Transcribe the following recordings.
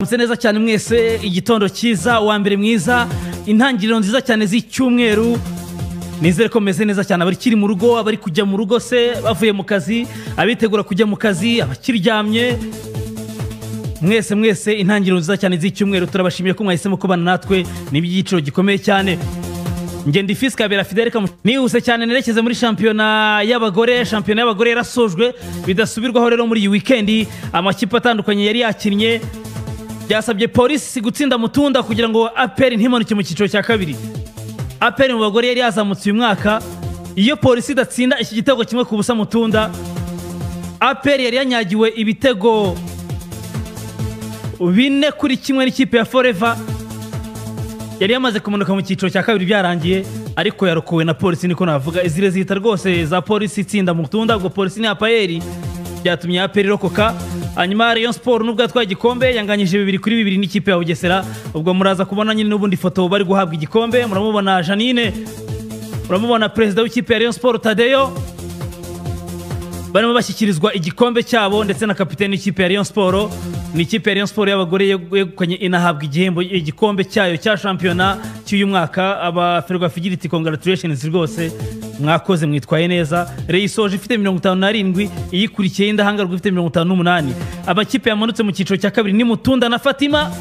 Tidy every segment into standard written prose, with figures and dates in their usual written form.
Mutse neza cyane mwese, igitondo cyiza, uwa mbere mwiza, intangiriro nziza cyane z'icyumweru. Nizere ko meze neza cyane, abakiri mu rugo, abari kujya mu rugo se bavuye mu kazi, abitegura kujya mu kazi, abakiryamye, mwese mwese intangiriro nziza cyane z'icyumweru. Turabashimiye ko mwahisemo kubana natwe, ni iby'igiciro gikomeye cyane. Ngenda ifisi Kabera Fidel nihuse cyane nerekeze muri shampiyona y'abagore. Shampiyona y'abagore yarasojwe bidasubirwaho. Rero muri iyi weekend amakipe atandukanye yari yakinnye. Byasabye Polisi gutsinda Mutunda kugira ngo APR ntimanuke mu cyiciro cya kabiri. APR mu bagore yari yazamutse uyu mwaka. Iyo Polisi idatsinda iki gitego 1-0 Mutunda, APR yari yanyagiwe ibitego 4-1 n'ikipe ya Forever, yari yamaze kumanuka mu cyiciro cya kabiri byarangiye, ariko yarokowe na Polisi. Niko navuga izire zihita rwose za Polisi itsinda Mutunda. Ubwo Polisi ni APR, byatumye APR irokoka. Hanyuma Rayon Sport nubwo yatwaye igikombe yanganyije 2-2 n'ikipe ya Bugesera. Ubwo muraza kubona nyine n'ubundi foto bari guhabwa igikombe, muramubona Janine, muramubona perezida w'ikipe ya Rayon Sport Tadeyo, barimo bashyikirizwa igikombe cyabo, ndetse na kapiteni w'ikipe ya Rayon Sport. Ni ikipe ya Rayon Sport y'abagore yegukanye inahabwa igihembo, igikombe cyayo cya shampiyona cy'uyu mwaka. Aba Ferwafa igira iti congratulations rwose, mwakoze, mwitwaye neza. Rayon isoje ifite 57, iyikurikiye Indahangarwa ifite 58. Amakipe yamanutse mu cyiciro cya kabiri ni Mutunda na Fatima.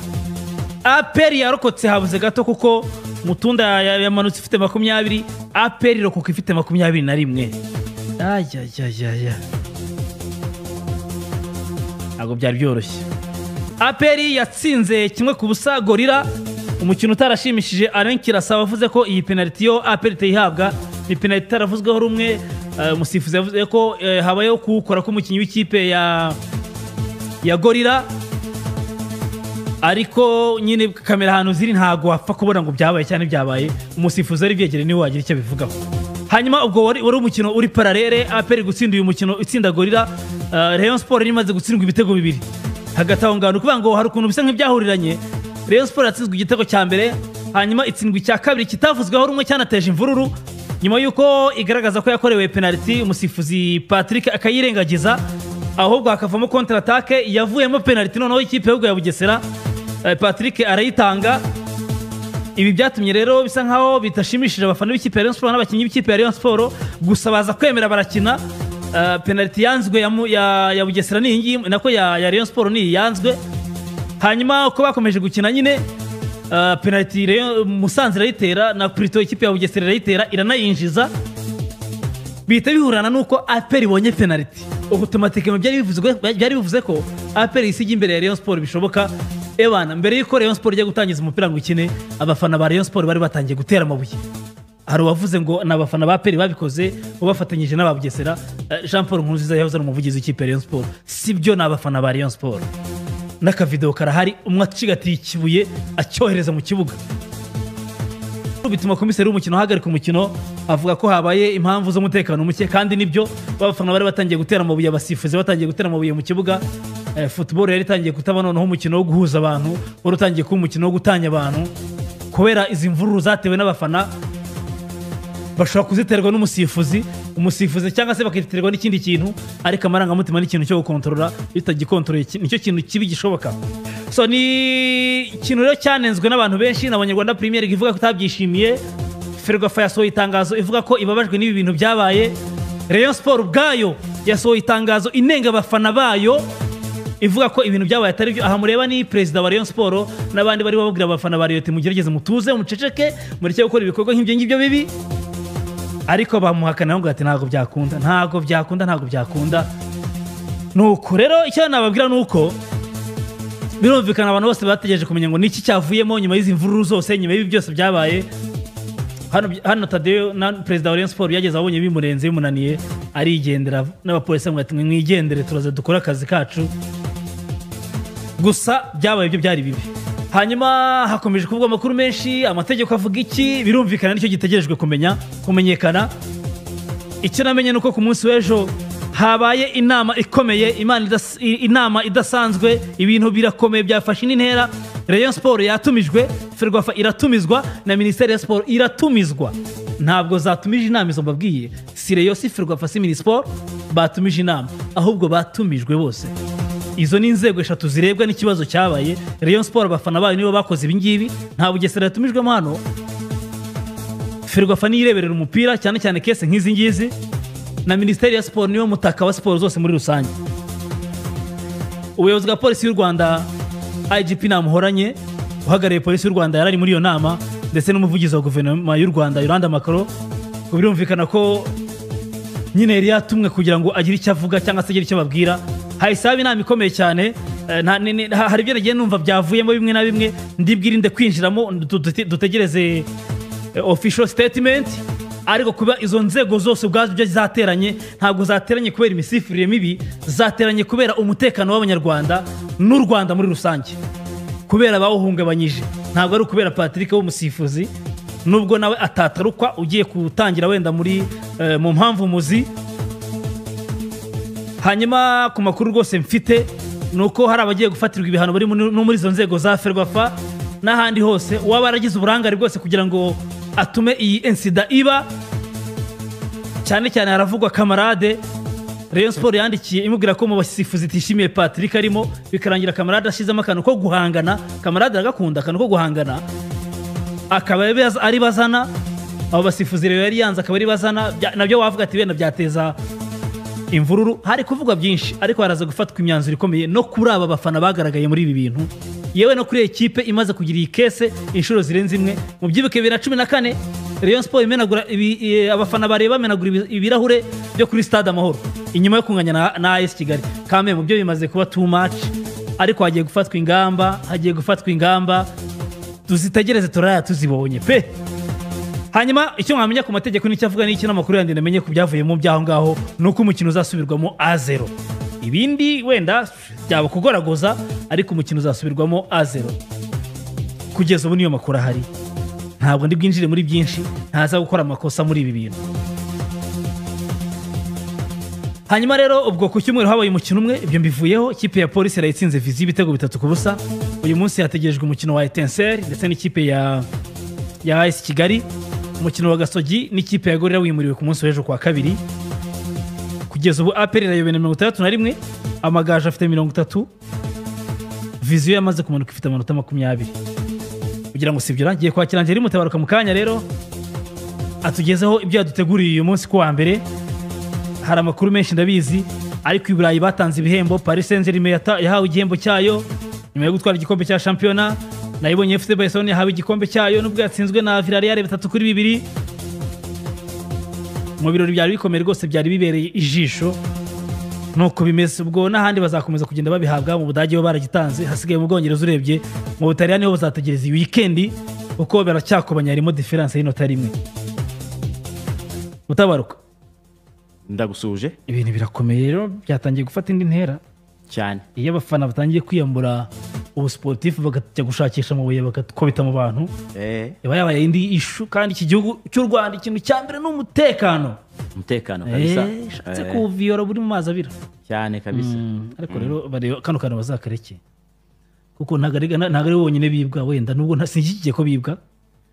APR yarokotse habuze gato, kuko Mutunda yamanutse ifite 20, APR irokoka ifite 21. Ayayayaya, ntabwo byari byoroshye. APR yatsinze 1-0 Gorilla, umukino utarashimishije. Alain Kirasa wavuze ko iyi penalty yo APR itayihabwa, ni penalty itaravuzweho rumwe. Umusifuzi yavuze ko habayeho kuwukora k'umukinnyi w'ikipe ya Gorilla, ariko nyine kamera ahantu ziri ntago wapfa kubona ngo byabaye cyane byabaye. Umusifuzi ari byegereye niwe wagira icyo abivugaho. Hanyuma ubwo wari umukino uri parallèle, APR gutsinda uyu mukino itsinda Gorilla, Rayon Sport yari imaze gutsindwa ibitego 2 hagati aho ngaho. Ukuvuga ngo hari ukuntu bisa nk'ibyahuriranye. Rayon Sport yatsinzwe igitego cya mbere, hanyuma itsindwa icya kabiri kitavuzweho rumwe, cyanateje imvururu, nyuma y'uko igaragaza ko yakorewe penalty, umusifuzi Patrick akayirengagiza, ahubwo hakavamo contre attaque yavuyemo penalty. Noneho ikipe y'ubwo ya Bugesera, Patrick arayitanga. Ibi byatumye rero bisa nkaho bitashimishije abafana b'ikipe ya Rayon Sport n'abakinnyi b'ikipe ya Rayon Sport, gusa baza kwemera barakina. Penalty yanzwe ya Bugesera ni iyi ngiyi, nako ya Rayon Sport ni iyi yanzwe. Hanyuma uko bakomeje gukina nyine, penalty Musanze irayitera, na Prito ikipe ya Bugesera irayitera iranayinjiza, bihita bihurana nuko APR ibonye penalty automatique. Byari bivuze ko APR isiga imbere ya Rayon Sport bishoboka. Ebana mbere yuko Rayon Sport ijya gutangiza umupira ngo ikine, abafana ba Rayon Sport bari batangiye gutera amabuye. Hari uwavuze ngo ni abafana ba APR babikoze bafatanyije n'aba Bugesera. Jean Paul Nkurunziza yahoze ari umuvugizi w'ikipe ya Rayon Sport, sibyo, ni abafana ba Rayon Sport. N'akavideo karahari, umwe acigatiye ikibuye acyohereza mu kibuga, bituma komiseri w'umukino ahagarika umukino, avuga ko habaye impamvu z'umutekano muke. Kandi nibyo, abafana bari batangiye gutera amabuye, abasifuzi batangiye gutera amabuye mu kibuga. Football yari itangiye kutaba noneho umukino wo guhuza abantu, wari utangiye kuba umukino wo gutanya abantu, kubera izi mvururu zatewe n'abafana. Bashobora kuziterwa n'umusifuzi, umusifuzi cyangwa se bakiterwa n'ikindi kintu, ariko amarangamutima ni ikintu cyo gukontorora, bitagikontorora nicyo kintu kibi gishoboka. So ni ikintu rero cyanenzwe n'abantu benshi. N'Abanyarwanda Premier League ivuga ko itabyishimiye, Ferwafa yasohoye itangazo ivuga ko ibabajwe n'ibi bintu byabaye. Rayon Sport ubwayo yasohoye itangazo inenga abafana bayo, ivuga ko ibintu byabaye atari byo. Aha mureba ni perezida wa Rayon Sport n'abandi bari bababwira abafana ba Rayon, mugerageze mutuze, muceceke, mureke gukora ibikorwa nk'ibyo ngibyo bibi. Ariko bamuhakana ngo ati ntabwo byakunda, ntabwo byakunda, ntabwo byakunda. Nuko rero icyo nababwira nuko birumvikana abantu bose bategereje kumenya ngo niki cyavuyemo nyuma y'izi mvururu zose, nyuma y'ibi byose byabaye. Hano Tadeyo na perezida wa Rayon Sport yageze abonye bimurenze bimunaniye, arigendera, n'abapolisi ngo ati mwigendere, turaza dukora akazi kacu. Gusa byabaye ibyo byari bibi. Hanyuma hakomeje kuvugwa amakuru menshi, amategeko avuga iki, birumvikana nicyo gitegerejwe kumenyekana. Icyo namenye nuko ku munsi w'ejo habaye inama ikomeye, inama idasanzwe, ibintu birakomeye byafashe indi ntera. Rayon Sport yatumijwe, Ferwafa iratumizwa, na Minisiteri ya Siporo iratumizwa. Ntabwo zatumije inama izo mbabwiye, si Rayon, si Ferwafa, si Minisiporo batumije inama, ahubwo batumijwe bose. Izo ni inzego eshatu zirebwa n'ikibazo cyabaye. Rayon Sport abafana bayo nibo bakoze ibi ngibi, nta Bugesera yatumijwemo hano. Ferwafa niyireberera umupira cyane cyane case nk'izi ngizi, na Minisiteri ya Siporo niyo mutaka wa siporo zose muri rusange. Ubuyobozi bwa Polisi y'u Rwanda, IGP Namuhoranye uhagarariye Polisi y'u Rwanda yarari muri iyo nama, ndetse n'umuvugizi wa Guverinoma y'u Rwanda Yolanda Makoro. Birumvikana ko nyine yari yatumwe kugira ngo agire icyo avuga cyangwa se agire icyo ababwira. Hahise haba inama ikomeye cyane. Hari ibyo nagiye numva byavuyemo bimwe na bimwe, ndibwirinde kwinjiramo, dutegereze official statement. Ariko kuba izo nzego zose ubwazo zateranye, ntabwo zateranye kubera imisifurire mibi, zateranye kubera umutekano w'Abanyarwanda n'u Rwanda muri rusange, kubera bawuhungabanyije. Ntabwo ari ukubera Patrick w'umusifuzi, nubwo nawe atatarukwa ugiye gutangira wenda muri mu mpamvu muzi. Hanyuma ku makuru rwose mfite ni uko hari abagiye gufatirwa ibihano bari no muri izo nzego za Ferwafa n'ahandi hose, uwaba yaragize uburangare bwose kugira ngo atume iyi incident iba. Cyane cyane haravugwa Kamarade. Rayon Sport yandikiye imubwira ko mu basifuzi itishimiye Patrick arimo, bikarangira Kamarade ashyizemo akantu ko guhangana. Kamarade aragakunda akantu ko guhangana, akaba ari bazana abo basifuzi rero yari yanze, akaba ari bazana nabyo wavuga ati bene byateza imvururu. Hari kuvugwa byinshi, ariko haraza gufatwa imyanzuro ikomeye no kuri aba bafana bagaragaye muri ibi bintu, yewe no kuri ekipe imaze kugira iyi case inshuro zirenze imwe. Mu byibuke 2014 Rayon Sport imenagura abafana bareba bamenagura ibirahure byo kuri Stade Amahoro inyuma yo kunganya na AS Kigali. Kame mu byo bimaze kuba too much, ariko hagiye gufatwa ingamba, hagiye gufatwa ingamba, tuzitegereze turaya tuzibonye pe. Hanyuma icyo mwamenya ku mategeko n'icyo avuga n'iki n'amakuru yandi namenye ku byavuyemo byaho ngaho nuko umukino uzasubirwamo A0. Ibindi wenda byaba kugoragoza, ariko umukino uzasubirwamo A0. Kugeza ubu niyo makuru ahari, ntabwo ndi bwinjire muri byinshi, ntaza gukora amakosa muri ibi bintu. Hanyuma rero ubwo ku cyumweru habaye umukino umwe, ibyo mbivuyeho. Ikipe ya Polisi irayitsinze Vizi ibitego 3-0. Uyu munsi hategerejwe umukino wa Etincelle ndetse n'ikipe ya AS Kigali. Umukino wa Gasogi n'ikipe ya Gorilla wimuriwe ku munsi w'ejo kwa kabiri. Kugeza ubu APR irayoboye na 61, Amagaju afite 30, Viziyo yamaze kumanuka ifite amanota 20. Kugira ngo sibyo, ngiye kwakira Angeli Mutabaruka mu kanya rero atugezeho ibyo yaduteguriye uyu munsi ku wa mbere. Hari amakuru menshi ndabizi, ariko i Burayi batanze ibihembo. Paris Saint-Germain yahawe igihembo cyayo nyuma yo gutwara igikombe cya shampiyona. Nayibonye FC Barcelona yahawe igikombe cyayo nubwo yatsinzwe na Villarreal 3-2. Mu birori byari bikomeye rwose, byari bibereye ijisho nuko bimeze. Ubwo n'ahandi bazakomeza kugenda babihabwa. Mu Budage bo baragitanze, hasigaye mu Bwongereza urebye, mu Butaliyani ho bazategereza iyi weekend kuko baracyakobanya, harimo difference y'inota rimwe. Mutabaruka, ndagusuje. Ibintu birakomeye rero, byatangiye gufata indi ntera cyane. Iyo abafana batangiye kwiyambura ubusiporutifu bakajya gushakisha amabuye bakakubita mu bantu, iba yabaye indi issue. Kandi iki gihugu cy'u Rwanda ikintu cya mbere ni umutekano. Umutekano kabisa, shatse kuviyora buri mu mazi abira cyane kabisa. Ariko rero bareba kano kantu bazakareke, kuko ntago ari wonyine bibwa, wenda nubwo ntasingiye ko bibwa.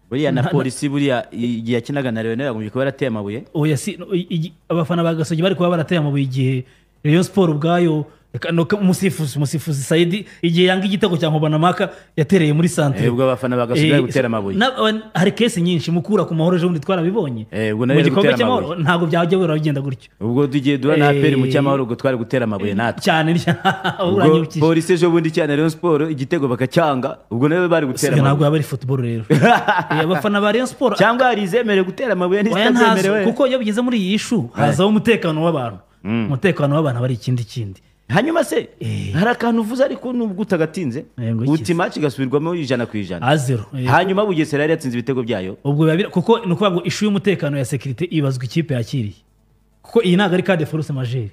Buriya na polisi buriya igihe yakinaga na Rayon yagombye kuba yarateye amabuye. Oya si abafana ba Gasogi bari kuba barateye amabuye igihe Rayon Sport ubwayo umusifuzi Saidi igihe yanga igitego cya Nkobanamaka yatereye muri santere. Ubwo abafana ba Gasogi bari gutera amabuye. Hari case nyinshi mukura ku mahoro ejo bundi twarabibonye. Mu gikombe cy'amahoro ntabwo byajya bihora bigenda gutyo. Ubwo tugiye duha na APR mu cy'amahoro ubwo twari gutera amabuye natwe. Cyane uranyibukije. Polisi ejo bundi cyane Rayon Sport igitego bakacyanga, ubwo nawe bari gutera amabuye. Ntabwo yaba ari football rero. Abafana ba Rayon Sport cyangwa hari izemerewe gutera amabuye n'izitazemerewe. Kuko iyo bigeze muri iyi issue hazaho umutekano w'abantu. Umutekano w'abantu bari ikindi kindi. Hanyuma se hari akantu uvuze ariko nubwo utagatinze uti match igasubirwamo 100%. A0. Hanyuma Bugesera yari yatsinze ibitego byayo. Ubwo kuko ni ukuvuga ngo issue y'umutekano ya security ibazwa ikipe yakiriye, kuko iyi ntabwo ari cas de force majeure.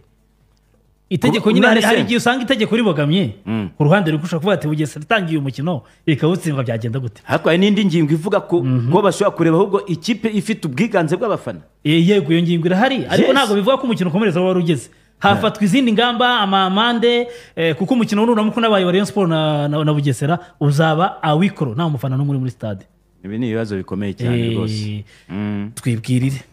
Itegeko nyine hari igihe usanga itegeko ribogamye ku ruhande ruri gushaka kuvuga ati Bugesera itangiye umukino ikawutsindwa byagenda gute. Ariko hari n'indi ngingo ivuga ko bashobora kureba ahubwo ikipe ifite ubwiganze bw'abafana. Yego iyo ngingo irahari, ariko ntabwo bivuga ko umukino ukomereza aho wari ugeze. Hafatwa izindi ngamba, amamande, kuko umukino nuramuka unabaye wa Rayon Sport na Bugesera uzaba awikoro nta mufana n'umwe muri stade. Ibi ni ibibazo bikomeye cyane rwose. Twibwirire.